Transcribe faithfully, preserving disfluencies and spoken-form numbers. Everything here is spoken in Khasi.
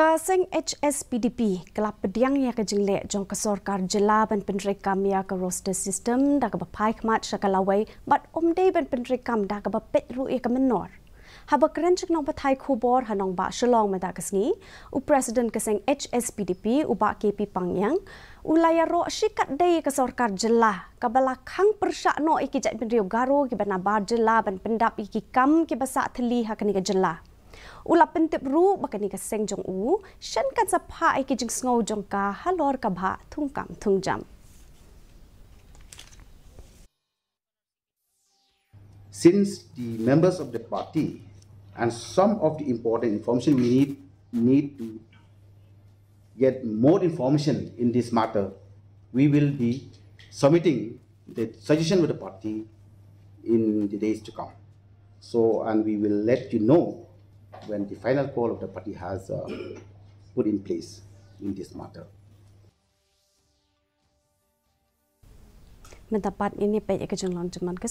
Ka seng H S P D P ka la pdiang ïa ka jingleh jong ka sorkar jylla ban pyntrei kam ïa ka roster system da kaba phai khmat sha ka lawei bad ym dei ban pyntrei kam da kaba peit ruh ïa ka mynnor. Haba kren sha ki nongpathai khubor ha nongbah Shillong mynta ka sngi, u president ka seng H S P D P u Bah K P Pangïang u la ïaroh shikatdei ïa ka sorkar jylla kaba la khang pyrshah noh ïa ki jaitbynriew Garo kiba nabar jylla ban pyndap ïa ki kam kiba sah thylli ha kane ka jylla. U la pyntip ruh ba kane ka seng jong u shen kan sa phah ïa ki jingsngew jong ka halor ka bhah thungkam thungjam. Since the members of the party and some of the important information we need need to get more information in this matter, we will be submitting the suggestion of the party in the days to come. So, and we will let you know when the final call of the party has uh, put in place in this matter. Mynta pat ngin ïa peit ïa ka jinglong jingman ka